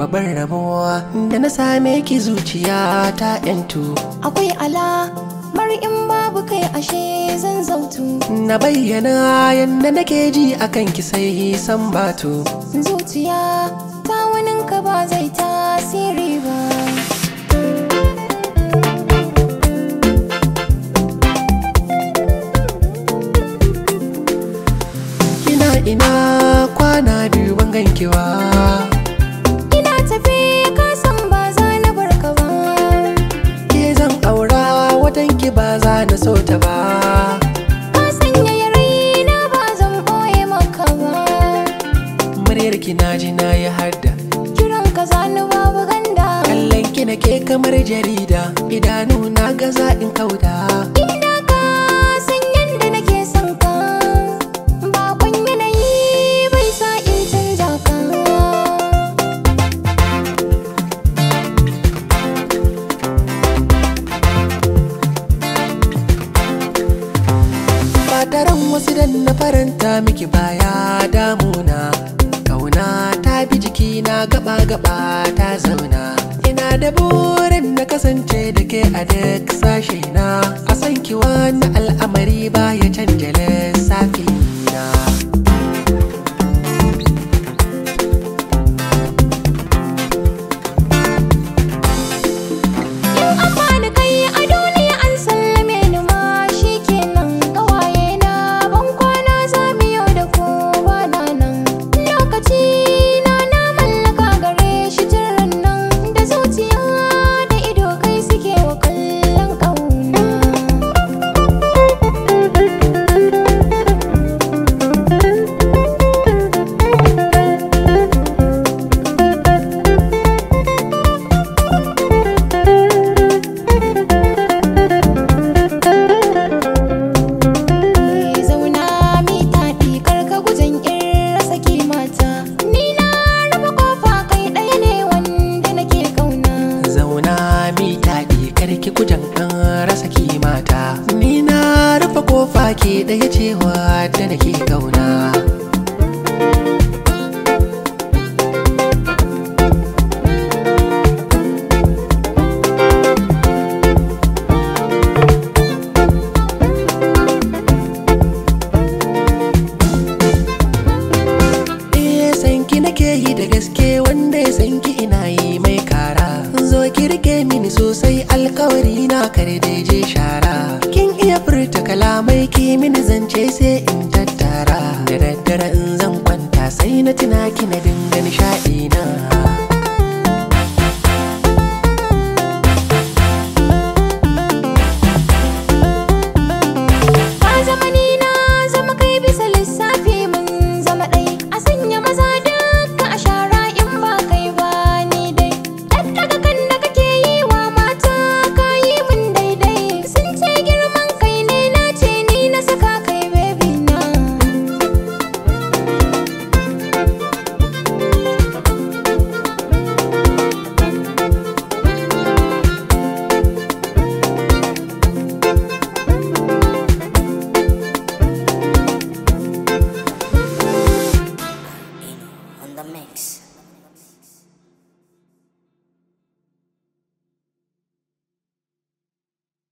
Babban rabuwa da na same ki zuciya ta yantu. Akwai alamar in babu kai ashe zan zautu. Na bayyana yanda nake ji akan ki sai san batu. Zuciya ta waninka ba zai tasiri ba. Kina ina kwana biyu ban ganki ba. Ina tafi ka san ba za na barka ba. Ke zan aura watan ki ba za na so ta ba. Ka sanya raina ba zan ɓoye maka ba. Muryar ki na ji na yi hadda. Kiran ka zani babu ganda. Kallon ki nake kamar jarida, idanu na gaza in kauda. Inda ka san yanda nake son ka, bakon yanayi bai sa in canza ka. Fataran wasu dan na faranta miki baya damuna. Kauna ta bi jikina gaba gaba ta zauna. Ina da burin na kasance da ke a duk sashe na. A san ki wani al'amari baya canja lissafi na. In an bani kai a duniya an sallame ni ma shikenan. Ƙawaye na ban kwana za mu yau da ko bana nan. Lokaci na na mallaka gare shi jiran nan. Da zuciya da ido kai suke wa kallon ƙauna. Zauna mi taɗi kar ka gujen in rasa kimata. Ni na rufe kofa kai ɗaya ne wanda nake ƙauna. Zauna mi taɗi karki gujen an rasa kimata. Ni na rufe kofa ke ɗaya cewa da nake kauna. Eh, sanki nake yi da gaske wanda ya sanki ina yi mai kara. Zo ki rike mini sosai alkawari na kare da je shara. Kin iya furta kalamai ki mini zance sai in tattara. Da daddare in zan kwanta sai na tuna ki na dinga nishaɗi.